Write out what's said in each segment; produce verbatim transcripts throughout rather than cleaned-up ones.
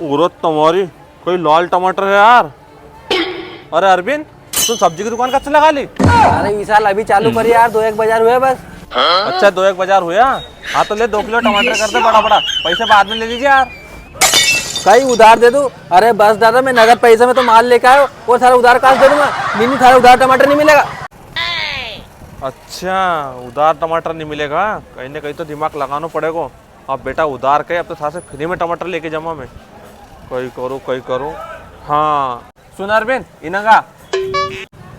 उरत तुम्हारी, कोई लाल टमाटर है यार। अरे अरविंद, तू सब्जी की दुकान कब से लगा ली? अरे विशाल, अभी चालू करी यार, दो एक बाजार हुए बस। अच्छा, दो एक बाजार हुआ? हाँ तो ले, दो किलो टमाटर कर दे बड़ा बड़ा, पैसे बाद में ले लीजिए यार। कई उधार दे दूं? अरे बस दादा, मैं नगद पैसे में तो माल लेके आयो, वो थारा उधार काश दे दूंगा। नी नी, थारा उधार टमाटर नी मिलेगा। अच्छा, उधार टमाटर नी मिलेगा, कहीं ना कहीं तो दिमाग लगाना पड़ेगा। अब बेटा उधार के, अब तो थासे फ्री में टमाटर लेके जाऊंगा मैं। कई करूँ, कई करूँ। हाँ, सुन अरविंद, इनंगा।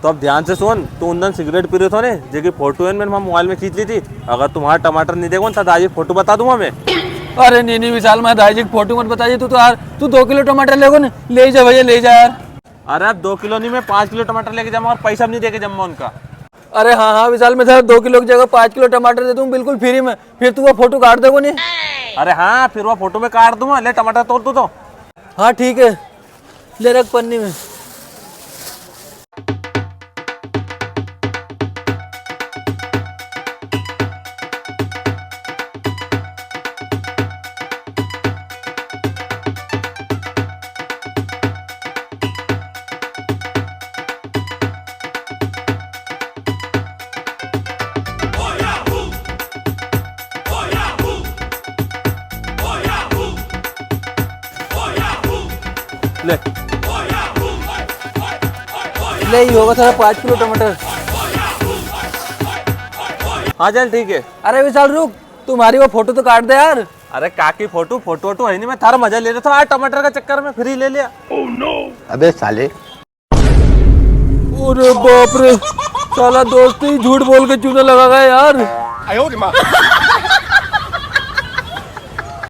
तो अब ध्यान से सुन, तू उन दन सिगरेट पी रहे थो ने, जेकी फोटो है मैंने मोबाइल में खींच ली थी। अगर तुम्हारा टमाटर नहीं देगो ना, तो दाजी फोटो बता दूंगा मैं। अरे नी नी विशाल, मैं दाजी की फोटो मत बताइए, तू तो यार, तू दो किलो टमाटर लेगो ने, ले जा भैया, ले जा यार। अरे अब दो किलो नहीं, मैं पाँच किलो टमाटर लेके जाऊंगा और पैसा भी नहीं देके जाऊंगा उनका। अरे हाँ हाँ विशाल, मैं थारा दो किलो की जगह पाँच किलो टमाटर दे दूँ बिल्कुल फ्री में, फिर तू वो फोटो काट देगो नी। अरे हाँ, फिर वो फोटो मैं काट दूंगा। ले टमाटर तोड़ तू तो। हाँ ठीक है, ले रख पन्नी में। ले। ले, ये होगा थारा पाँच किलो टमाटर। हाँ चल, ठीक है। अरे विशाल रुक, तुम्हारी वो फोटो तो काट दे यार। अरे काकी फोटो, फोटो वोटो है नहीं, मैं थारा मजा ले रहा था यार, टमाटर का चक्कर में फ्री ले लिया। अबे साले। अरे बाप रे, साला दोस्त ही झूठ बोल के चूना लगा गया यार।